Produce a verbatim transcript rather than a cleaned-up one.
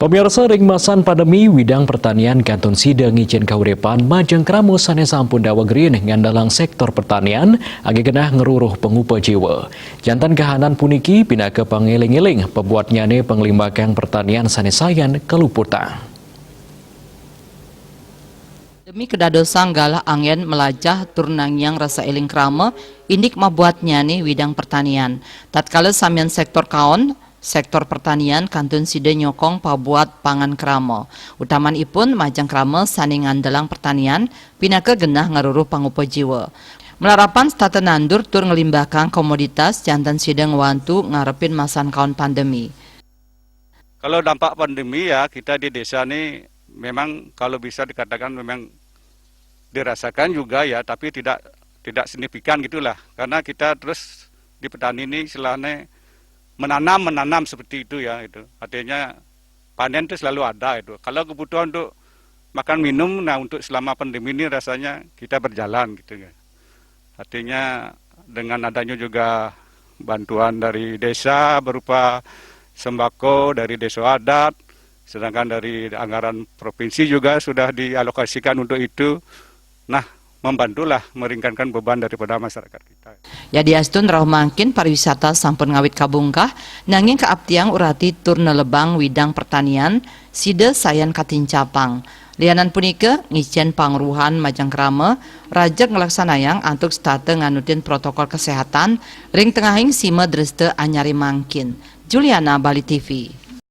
Pemirsa, ring masan pandemi, widang pertanian kantun sida ngicen kauripan majeng krama sane sampun daweg riin ngandelang sektor pertanian, agi genah ngruruh pangupa jiwa. Janten kahanan puniki pinaka pangeling-eling pabuatnyane panglimbakang pertanian sane sayan kaluputang. Demi kedadosan galah anggen melajah tur nangiang rasa eling krama, indik mabuatnyane widang pertanian. Tatkala samian sektor kaon, sektor pertanian kantun sida nyokong pabuat pangan krama. Utamanipun majeng krama sane ngandelang pertanian, pinaka genah ngaruruh pangupa jiwa. Malarapan setata nandur tur ngelimbakang komoditas janten sida ngwantu ngarepin masan kaon pandemi. Kalau dampak pandemi ya, kita di desa ni memang kalau bisa dikatakan memang dirasakan juga ya, tapi tidak tidak signifikan gitulah. Karena kita terus di petani ini istilahnya menanam, menanam seperti itu ya, itu. Artinya panen itu selalu ada itu. Kalau kebutuhan untuk makan minum, nah, untuk selama pandemi ini rasanya kita berjalan gitu ya. Artinya dengan adanya juga bantuan dari desa berupa sembako dari desa adat, sedangkan dari anggaran provinsi juga sudah dialokasikan untuk itu. Nah, membantulah meringankan beban daripada masyarakat kita. Yadiastun rauh mangkin pariwisata sampun ngawit kabungkah, nanging kaaptiang urati tur nelebang widang pertanian, sida sayan katincapang. Lianan punika, ngicen pangruhan majeng krama, rajeg nglaksanayang antuk setata nganutin protokol kesehatan ring tengahing sima dresta anyare mangkin. Juliana, Bali T V.